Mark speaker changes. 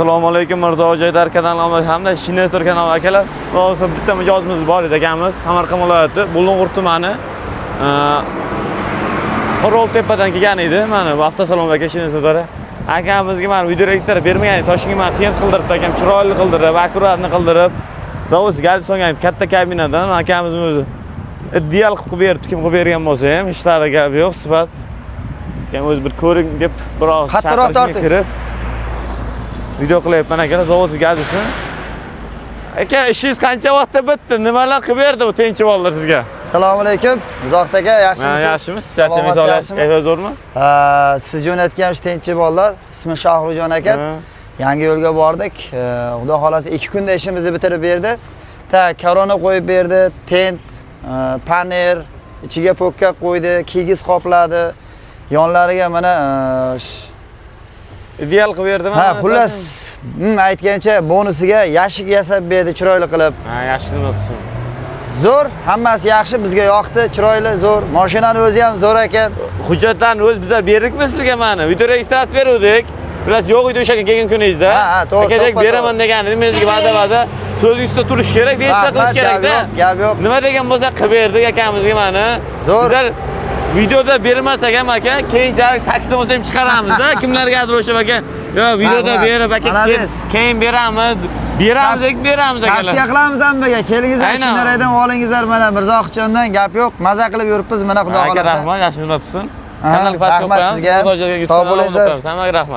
Speaker 1: Assalomu alaykum, Mirzo Joydar kanali hamda Shinetor kanali akalar. Hozir bitta mijozimiz bor edi akamiz, Samarqand viloyati, Bulung'ur tumani. Qo'rg'ontepadan kelgan edi. Mana bu avtosalon aka Shinetor. Akamizga mana video registratsiya bermagan edi. Toshkentga mana tent qildiribdi akam, chiroyli qildirib, аккуратный qildirib. Zavod gaz solgan katta kabinadan akamizni o'zi ideal qilib beribdi, kim qilib bergan bo'lsa ham, ishlari gap yo'q, sifat. Akam o'zi bir ko'ring deb biroz
Speaker 2: Qattiqroq
Speaker 1: chaqirishga
Speaker 2: torting.
Speaker 1: Kirib video qilyapman akalar, zavod gazisi. Aka, ishingiz qancha vaqtda bitdi? Nimalar qilib berdi bu tenchi bolalar sizga?
Speaker 2: Assalomu alaykum. Zohid aka, yaxshimisiz?
Speaker 1: Yaxshimiz.
Speaker 2: Salomat, yaxshimi?
Speaker 1: Kayfiyat zo'rmi?
Speaker 2: Ha, siz jo'natgan shu tenchi bolalar, ismi Shohrujon aka. Yangi yo'lga bordik. Xudo xolasa 2 kunda ishimizni bitirib berdi. Ta korona qo'yib berdi, tent, paner, ichiga po'kka qo'ydi, kigiz qopladi. Yonlariga mana
Speaker 1: Ideal qilib berdimi?
Speaker 2: Ha, xullas, aytgancha bonusiga yashik yasab berdi chiroyli qilib.
Speaker 1: Ha, yaxshi, nima qilsin.
Speaker 2: Zo'r, hammasi yaxshi, bizga yoqdi, chiroyli, zo'r. Mashinani o'zi ham zo'r ekan.
Speaker 1: Hujjatlarni o'z bizlar berdikmi sizga mana? Video registratsiya beruvdik. Bilasiz, yo'q edi o'sha kelgan kuningizda.
Speaker 2: Ha, to'g'ri,
Speaker 1: Akajak
Speaker 2: to'ppa-to'g'ri.
Speaker 1: Beraman degan edim, men sizga va'da. So'zingiz ustida turish kerak, deyishsa qilish
Speaker 2: Rahmat, gap
Speaker 1: kerak-da.
Speaker 2: yo'q, gap yo'q.
Speaker 1: Nima degan bo'lsa qilib berdik akamizga mana.
Speaker 2: Zo'r.
Speaker 1: Bizlar videoda bermasak ham aka, keyinchalik taksida bo'lsa ham chiqaramizda. Kimlargadir o'sha aka, yo videoda
Speaker 2: Rahmat.
Speaker 1: berib aka, keyin,
Speaker 2: Молодец.
Speaker 1: Keyin beramiz. Beramiz, beramiz akalar.
Speaker 2: Tavsiya qilamiz hammaga. Kelingizlar,
Speaker 1: Aynan.
Speaker 2: Shinaraydan olingizlar mana Mirzohidjondan gap yo'q. Maza qilib yuribmiz mana, Xudo
Speaker 1: Aka,
Speaker 2: xolasa.
Speaker 1: rahmat, yaxshi mehnat qilsin.
Speaker 2: Aha,
Speaker 1: Kanalga pastga
Speaker 2: rahmat
Speaker 1: qo'yamiz.
Speaker 2: sizga.
Speaker 1: Mirzo joyga
Speaker 2: Sog'
Speaker 1: kanalga
Speaker 2: bo'linglar.
Speaker 1: qo'yamiz. Hammaga rahmat.